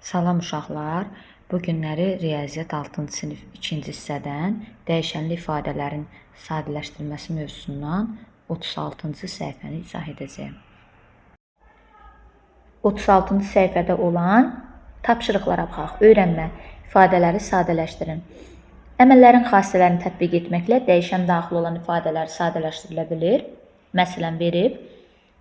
Salam uşaqlar. Bu günləri riyaziyyat 6-cı sinif 2-ci hissədən dəyişənli ifadələrin sadələşdirilməsi mövzusundan 36-cı səhifəni izah edəcəyəm. 36-cı səhifədə olan tapşırıqlara baxaq. Öyrənmə, ifadələri sadələşdirin. Əməllərin xassələrini tətbiq etməklə dəyişən daxil olan ifadələr sadələşdirilə bilir. Məsələn, verib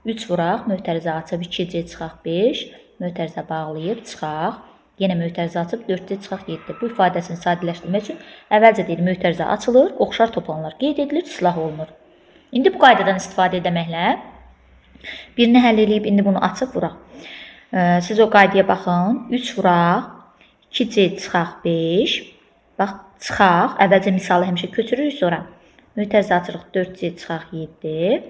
3 vuraq, mötərizə açıb 2C çıxaq 5, mötərizə bağlayıb çıxaq, yenə mötərizə açıb 4C çıxaq 7. Bu ifadəsini sadələşdirmək üçün əvvəlcə deyir, mötərizə açılır, oxşar toplanlar qeyd edilir, islah olunur. İndi bu qaydadan istifadə edəməklə birini həll eləyib, indi bunu açıb vuraq. Siz o qaydaya baxın. 3 vuraq, 2C çıxaq 5. Bax, çıxaq. Əvvəlcə misalı həmişə köçürürük, sonra mötərizə açırıq 4C çıxaq 7.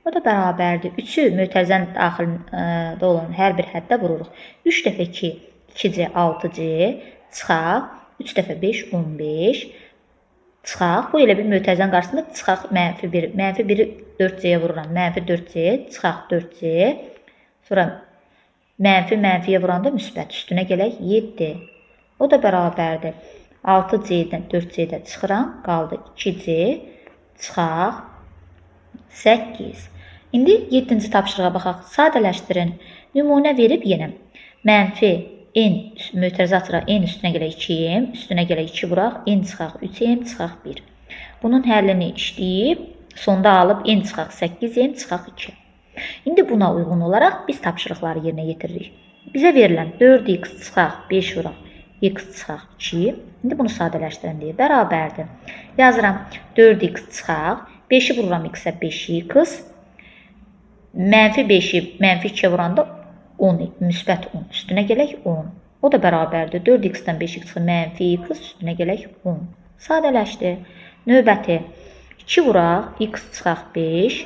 O da bərabərdir. 3-ü mötərizənin daxilində olan hər bir həddə vururuq. 3 dəfə 2, 2C, 6C, çıxaq. 3 dəfə 5, 15. Çıxaq. Bu elə bir mötərizənin qarşısında çıxaq mənfi 1. Mənfi 1-i 4C-yə vururam. Mənfi 4C, çıxaq 4C. Sonra mənfi mənfiyə vuranda müsbət. Üstünə gələk 7. O da bərabərdir. 6C-dən 4C-də çıxıram. Qaldı 2C, çıxaq 8. İndi 7-ci tapşırığa baxaq. Sadələşdirin. Nümunə verib yenə mənfi n mötərizə açıraq, n üstünə gələk 2m, üstünə gələk 2 vuraq, n çıxaq 3m, çıxaq 1. Bunun həllini işləyib, sonda alıb n çıxaq 8m, çıxaq 2. İndi buna uyğun olaraq biz tapşırıqları yerinə yetiririk. Bizə verilən 4x çıxaq 5 vuraq, x çıxaq 2. İndi bunu sadələşdirin deyə bərabərdir. Yazıram 4x çıxaq, 5-i vururam x-ə 5x, mənfi 5-i mənfi 2-yə vuranda 10, müsbət 10, üstünə gələk 10. O da bərabərdir. 4x-dən 5x çıxır, mənfi x, üstünə gələk 10. Sadələşdi. Növbəti 2 vuraq, x çıxaq 5,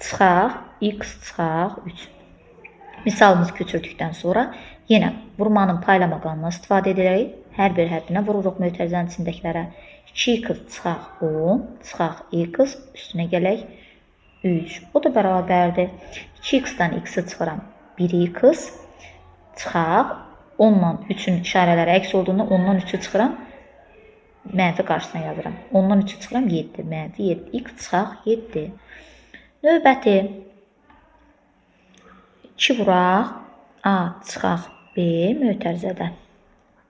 çıxaq, x çıxaq 3. Misalımızı köçürdükdən sonra yenə vurmanın paylama qanununa istifadə edərək hər bir həddinə vururuq mötərizənin içindəkilərə. 2x çıxaq 10, çıxaq x, üstünə gələk 3. O da bərabərdir. 2x-dən x-i çıxıram 1x, çıxaq 10 ilə 3-ün işarələri əks olduğunda 10-dan 3-ü çıxıram, mənfi qarşısına yazıram. 10-dan 3-ü çıxıram 7, mənfi 7, x çıxaq 7. Növbəti 2 vuraq, A çıxaq B mötərizədə.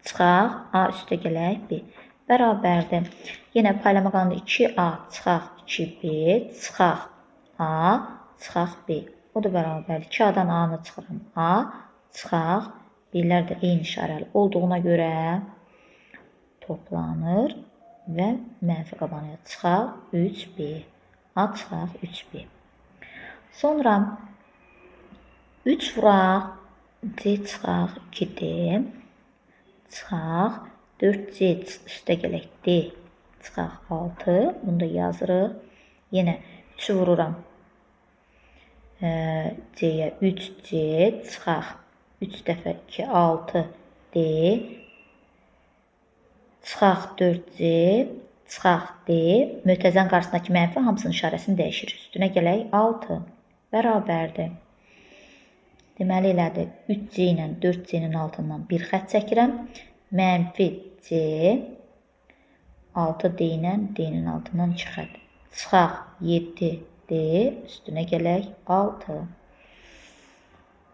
Çıxaq, A üstə gələk B. Bərabərdir. Yenə paylama qanunu 2A çıxaq 2B, çıxaq A, çıxaq B. O da bərabərdir. 2A-dan A-nı çıxıram. A, çıxaq, B-lər də eyni işarəli olduğuna görə toplanır və mənfi qabanıya çıxaq 3B. A çıxaq 3B. Sonra 3 vuraq, C çıxaq 2D, çıxaq 4C üstə gələk D, çıxaq 6, bunu da yazırıq. Yenə 3-ü vururam C-yə 3C, çıxaq 3 dəfə 2, 6 D, çıxaq 4C, çıxaq D, mötərizənin qarşısındakı mənfi hamısının işarəsini dəyişir. Üstünə gələk 6, bərabərdir. Deməli elədir, 3C ilə 4C-nin altından bir xətt çəkirəm. Mənfi C, 6D ilə D-nin altından 2 xətt. Çıxaq 7D, üstünə gələk 6.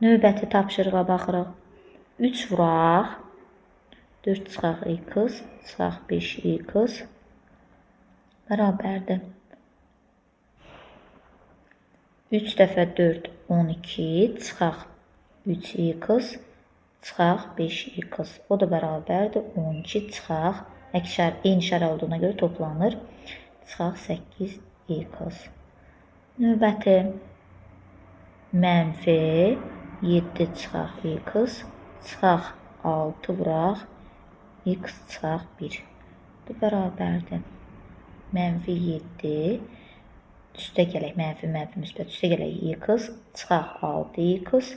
Növbəti tapşırığa baxırıq. 3 vuraq, 4 çıxaq x, çıxaq 5x bərabərdir. 3 dəfə 4, 12, çıxaq 3x, çıxaq 5x. O da bərabərdir. 12 çıxaq, eyni işarə olduğuna görə toplanır. Çıxaq 8x. Növbəti mənfi 7 çıxaq x, çıxaq 6 vuraq, x çıxaq 1. Bu bərabərdir. Mənfi 7, üstə gələk, mənfi, mənfi, müsbət, üstə gələk x, çıxaq 6x,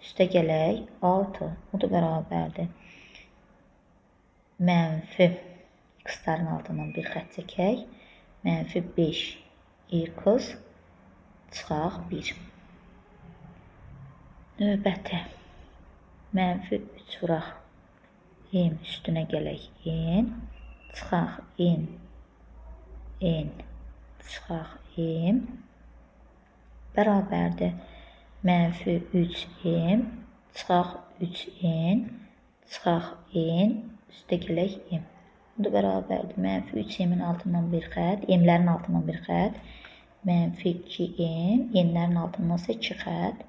üstə gələk 6. O da bərabərdir. Mənfi x-lərin altından bir xətt çəkək. Mənfi 5x, çıxaq 1. Növbəti. Mənfi 3 vuraq m üstünə gələk n, çıxaq n, n, çıxaq m bərabərdir. Mənfi 3m, çıxaq 3n, çıxaq n, üstə gələk m. Bu da bərabərdir. Mənfi 3m-in altından bir xətt, m-lərin altından bir xətt, mənfi 2m, n-lərin altından isə 2 xətt,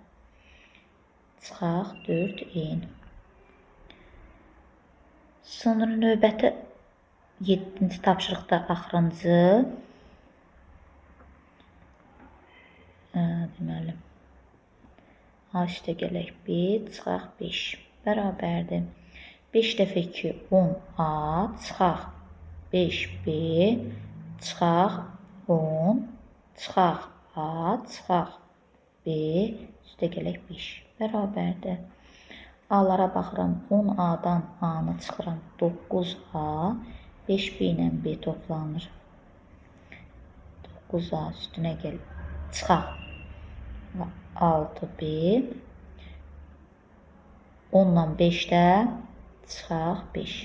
çıxaq 4n. Sonra növbəti 7-ci tapşırıqda axırıncı, deməli, A üstə gələk B, çıxaq 5 bərabərdir. 5 dəfə 2, 10A, çıxaq 5B, çıxaq 10, çıxaq A, çıxaq B, üstə gələk 5 bərabərdir. A-lara baxıram, 10A-dan A-nı çıxıram, 9A, 5B ilə B toplanır. 9A üstünə gəl, çıxaq 6B, 10 ilə 5 də çıxaq 5.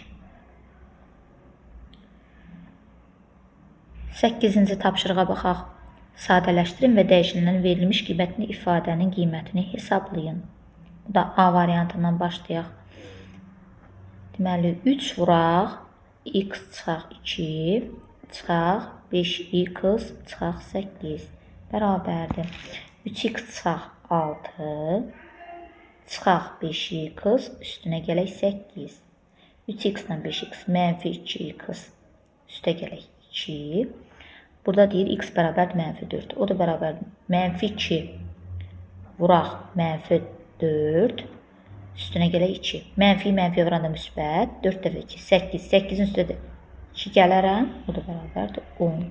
8-ci tapşırığa baxaq. Sadələşdirin və dəyişənlərin verilmiş qiymətini ifadənin qiymətini hesablayın. Bu da A variantından başlayaq. Deməli, 3 vuraq, x çıxaq 2, çıxaq 5x çıxaq 8 bərabərdir. 3x çıxaq 6, çıxaq 5x, üstünə gələk 8. 3x ilə 5x, mənfi 2x, üstə gələk 2. Burada deyir x bərabərdir mənfi 4. O da bərabərdir mənfi 2 vuraq mənfi 4, üstünə gələk 2. Mənfi mənfi vuranda müsbət, 4 dəfə 2, 8. 8-in üstə də 2 gələrəm, o da bərabərdir 10.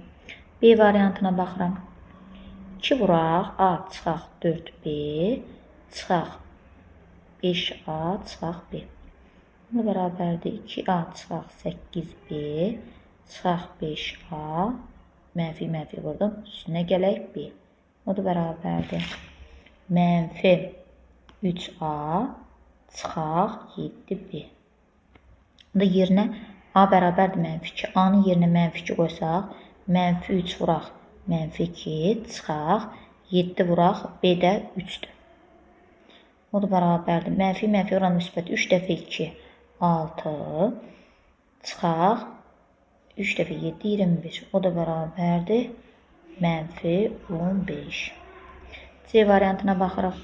B variantına baxıram. 2 vuraq, A çıxaq 4B, çıxaq 5A, çıxaq B. Buna bərabərdir 2A çıxaq 8B, çıxaq 5A, mənfi mənfi vurdum, üstünə gələk B. O da bərabərdir. Mənfi 3A, çıxaq 7B. Bunda yerinə A bərabərdir mənfi 2. A-nın yerinə mənfi 2 qoysaq, mənfi 3 vuraq, mənfi 2, çıxaq, 7 vuraq, B də 3-dür. O da bərabərdir. Mənfi mənfi vuran müsbət 3 dəfə 2, 6, çıxaq, 3 dəfə 7, 21. O da bərabərdir. Mənfi 15. C variantına baxırıq.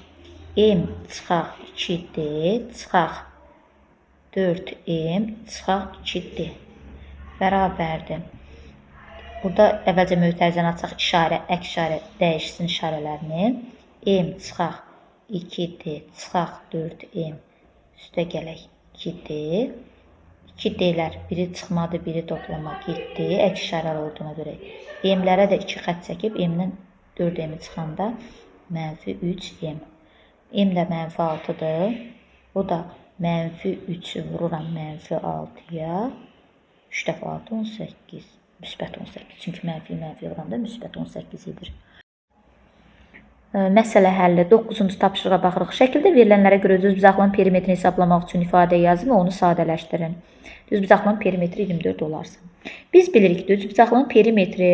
M çıxaq 2D, çıxaq 4M, çıxaq 2D bərabərdir. Burada əvvəlcə mötərizəni açaq, işarə, əks işarə dəyişsin işarələrini. M çıxaq 2D, çıxaq 4M, üstə gələk 2D. 2D-lər biri çıxmadı, biri toplama getdi. Əks işarəli olduğuna görə M-lərə də 2 xətt çəkib, M-dən 4M çıxanda mənfi 3M. M də mənfi 6-dır. O da mənfi 3-ü vururam mənfi 6-ya. 3 dəfə 6, 18. Müsbət 18. Çünki mənfi mənfi vuranda müsbət 18 edir. Məsələ həlli. 9-cu tapşırığa baxırıq. Şəkildə verilənlərə görə düzbucaqlının perimetrini hesablamaq üçün ifadə yazın və onu sadələşdirin. Düzbucaqlının perimetri 24 olarsa. Biz bilirik ki, düzbucaqlının perimetri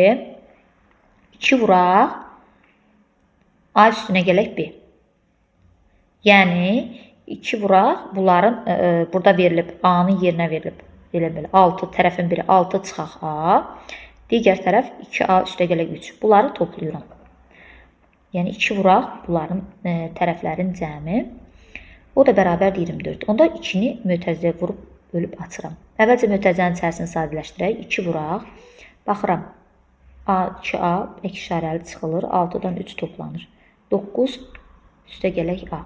2 vuraq A üstünə gələk B. Yəni 2 vuraq bunların burada verilib, A-nın yerinə verilib. Elə belə 6 tərəfin biri 6 çıxaq A, digər tərəf 2A üstə gələk 3. Bunları toplayıram. Yəni 2 vuraq bunların tərəflərin cəmi. O da bərabərdir 24. Onda 2-ni mötərizəyə vurub bölüb açıram. Əvvəlcə mötərizənin içərisini sadələşdirək. 2 vuraq. Baxıram. A, 2A əks işarəli çıxılır. 6-dan 3 toplanır. 9 üstə gələk A.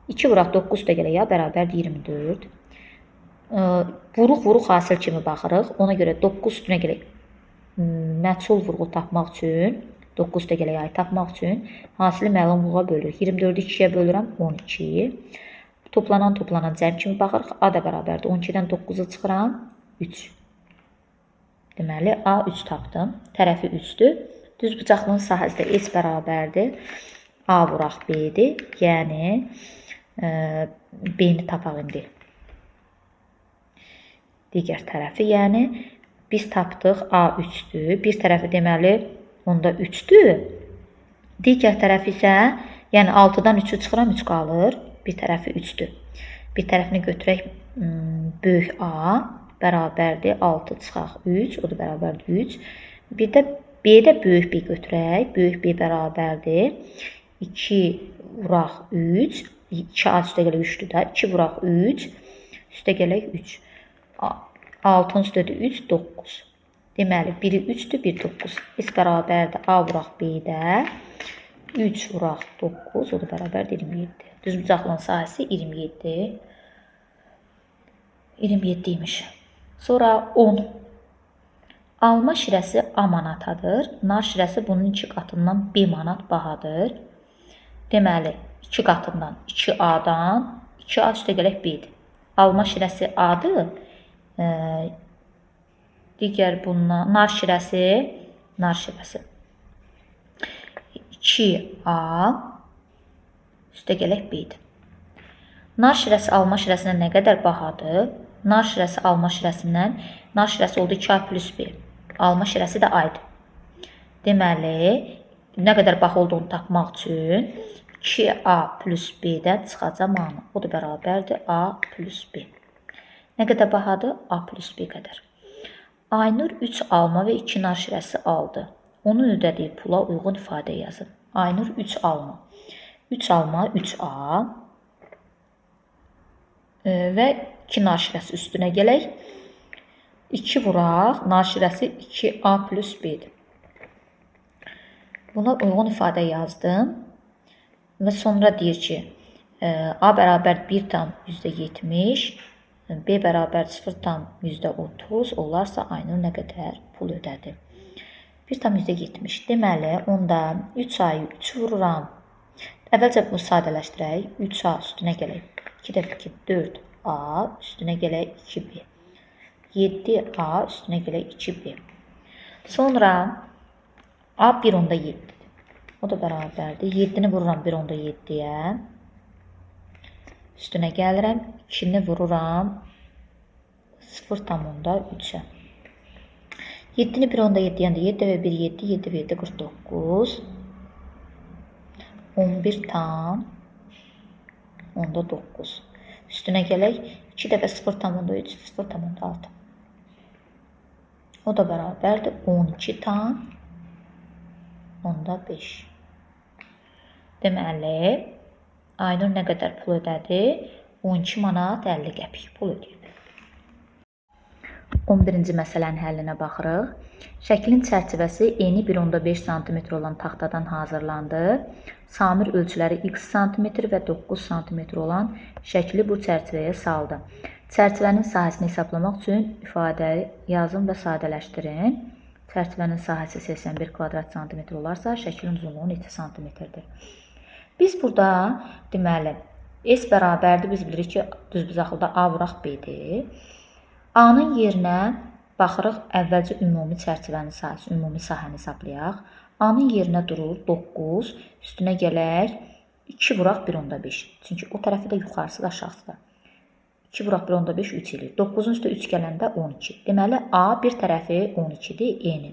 2 vuraq 9 üstə gələk A bərabərdir 24. Vuruq vuruq hasil kimi baxırıq. Ona görə 9 üstünə gələk məchul vurğu tapmaq üçün 9 üstə gələk A-yı tapmaq üçün hasili məlum vurğuya bölürük. 24-ü 2-yə bölürəm 12. Toplanan toplanan cəm kimi baxırıq. A da bərabərdir. 12-dən 9-u çıxıram 3. Deməli A 3 tapdım. Tərəfi 3-dür. Düzbucaqlının sahəsi də S bərabərdir. A vuraq B-dir. Yəni B-ni tapaq indi. Digər tərəfi, yəni biz tapdıq A 3-dür. Bir tərəfi deməli onda 3-dür. Digər tərəfi isə, yəni 6-dan 3-ü çıxıram, 3 qalır. Bir tərəfi 3-dür. Bir tərəfini götürək böyük A bərabərdir 6 çıxaq 3, o da bərabərdir 3. Bir də B-də böyük B götürək. Böyük B bərabərdir 2 vuraq 3. 2A üstə gələk 3-dür də. 2 vuraq 3, üstə gələk 3. 6-nın üstədir 3, 9. Deməli, biri 3-dür, biri 9. S bərabərdir A vuraq B-də. 3 vuraq 9, o da bərabərdir 27. Düzbucaqlının sahəsi 27. 27 imiş. Sonra 10. Alma şirəsi A manatadır. Nar şirəsi bunun 2 qatından B manat bahadır. Deməli, 2 qatından 2A-dan 2A üstə gələk B-dir. Alma şirəsi A-dır. Digər bundan nar şirəsi 2A üstə gələk B-dir. Nar şirəsi alma şirəsindən nə qədər bahadır? Nar şirəsi alma şirəsindən, nar şirəsi oldu 2A plus B. Alma şirəsi də A-ydı. Deməli, nə qədər baha olduğunu tapmaq üçün 2A plus B-dən çıxacam A-nı. O da bərabərdir A plus B. Nə qədər bahadır? A plus B qədər. Aynur 3 alma və 2 nar şirəsi aldı. Onun ödədiyi pula uyğun ifadə yazın. Aynur 3 alma. 3 alma 3A və 2 nar şirəsi üstünə gələk. 2 vuraq, nar şirəsi 2A plus B-dir. Buna uyğun ifadə yazdım. Və sonra deyir ki, A bərabər 1,70, B bərabər 0,30 olarsa Aynur nə qədər pul ödədi? 1,70. Deməli, onda 3A-yı 3 vururam. Əvvəlcə bunu sadələşdirək. 3A üstünə gələk. 2 dəfə 2, 4A üstünə gələk 2B. 7A üstünə gələk 2B. Sonra A 1,7-dir. O da bərabərdir. 7-ni vururam 1,7-yə. Üstünə gəlirəm. 2-ni vururam 0,3-ə. 7-ni 1,7 yəni 7 və 1, 7, 7 və 7, 49. 11,9. Üstünə gələk. 2 dəfə 0,3, 0,6. O da bərabərdir 12,5. Deməli, Aynur nə qədər pul ödədi? 12 manat 50 qəpik pul ödəyib. 11-ci məsələnin həllinə baxırıq. Şəklin çərçivəsi eni 1,5 sm olan taxtadan hazırlandı. Samir ölçüləri x sm və 9 sm olan şəkli bu çərçivəyə saldı. Çərçivənin sahəsini hesablamaq üçün ifadəni yazın və sadələşdirin. Çərçivənin sahəsi 81 kvadrat santimetr olarsa, şəklin uzunluğu neçə santimetrdir? Biz burada, deməli, S bərabərdir, biz bilirik ki, düzbucaqlıda A vuraq B-dir. A-nın yerinə baxırıq, əvvəlcə ümumi çərçivənin sahəsi, ümumi sahəni hesablayaq. A-nın yerinə durur 9, üstünə gələk 2 vuraq 1,5. Çünki o tərəfi də yuxarısı da aşağısı da. 2 vuraq 1,5 3 eləyir. 9-un üstə 3 gələndə 12. Deməli, A bir tərəfi 12-dir, eni.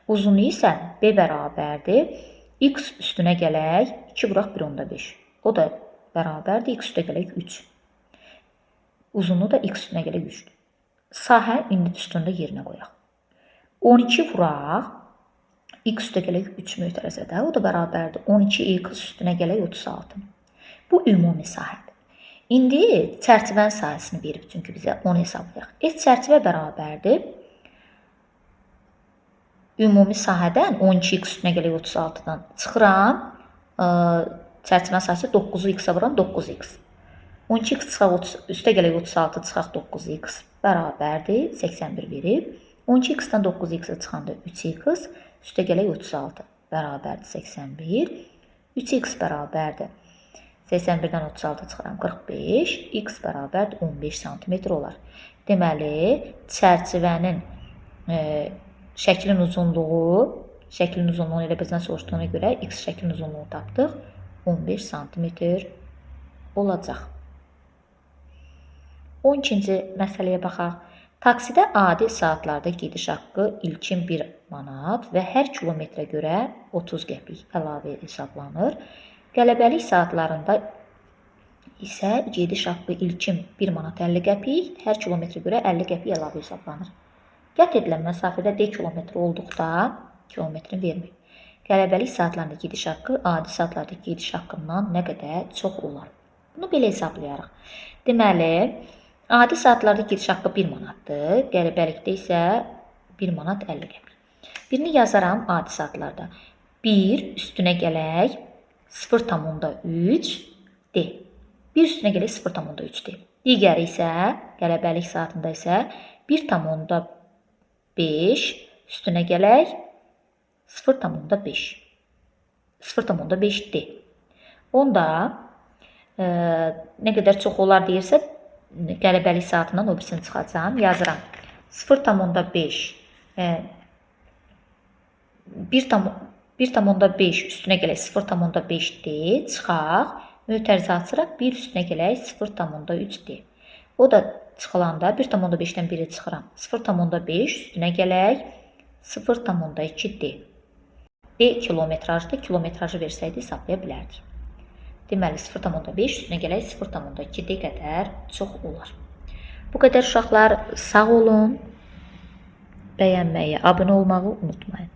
Uzunluğu isə B bərabərdir. X üstünə gələk 2 vuraq 1,5. O da bərabərdir. X üstə gələk 3. Uzunluğu da X üstünə gələk 3-dür. Sahə indi üstündə yerinə qoyaq. 12 vuraq X üstə gələk 3 mötərizədə. O da bərabərdir. 12x üstünə gələk 36. Bu ümumi sahədir. İndi çərçivənin sahəsini verib, çünki bizə onu hesablayaq. S çərçivə bərabərdir. Ümumi sahədən 12x üstünə gələk 36-dan çıxıram. Çərçivənin sahəsi 9-u x-a vuram 9x. 12x çıxaq, üstə gələk 36 çıxaq 9x bərabərdir. 81 verib. 12x-dən 9x-ə çıxanda 3x üstə gələk 36 bərabərdir 81. 3x bərabərdir. 81-dən 36 çıxıram 45. X bərabərdir 15 sm olar. Deməli, çərçivənin şəklin uzunluğu, şəklin uzunluğunu elə bizdən soruşduğuna görə x şəklin uzunluğunu tapdıq. 15 sm olacaq. 12-ci məsələyə baxaq. Taksidə adi saatlarda gediş haqqı ilkin 1 manat və hər kilometrə görə 30 qəpik əlavə hesablanır. Qələbəlik saatlarında isə gediş haqqı ilkin 1 manat 50 qəpik, hər kilometrə görə 50 qəpik əlavə hesablanır. Qət edilən məsafədə D kilometr olduqda kilometrini vermir. Qələbəlik saatlarında gediş haqqı adi saatlarda gediş haqqından nə qədər çox olar? Bunu belə hesablayarıq. Deməli, adi saatlarda gediş haqqı 1 manatdır. Qələbəlikdə isə 1 manat 50 qəpik. Birini yazaram adi saatlarda. 1 üstünə gələk 0,3 D. 1 üstünə gələk 0,3 D. Digəri isə qələbəlik saatında isə 1,5 üstünə gələk 0,5. 0,5 D. Onda nə qədər çox olar deyirsə, qələbəlik saatından o birisini çıxacağam. Yazıram. 0,5 1,5 üstünə gələk 0,5 D çıxaq. Mötərizə açıraq 1 üstünə gələk 0,3 D. O da çıxılanda 1,5-dən 1-i çıxıram. 0,5 üstünə gələk 0,2 D. D kilometrajdır. Kilometrajı versəydi hesablaya bilərdik. Deməli 0,5 üstünə gələk 0,2 D qədər çox olar. Bu qədər uşaqlar, sağ olun. Bəyənməyi, abunə olmağı unutmayın.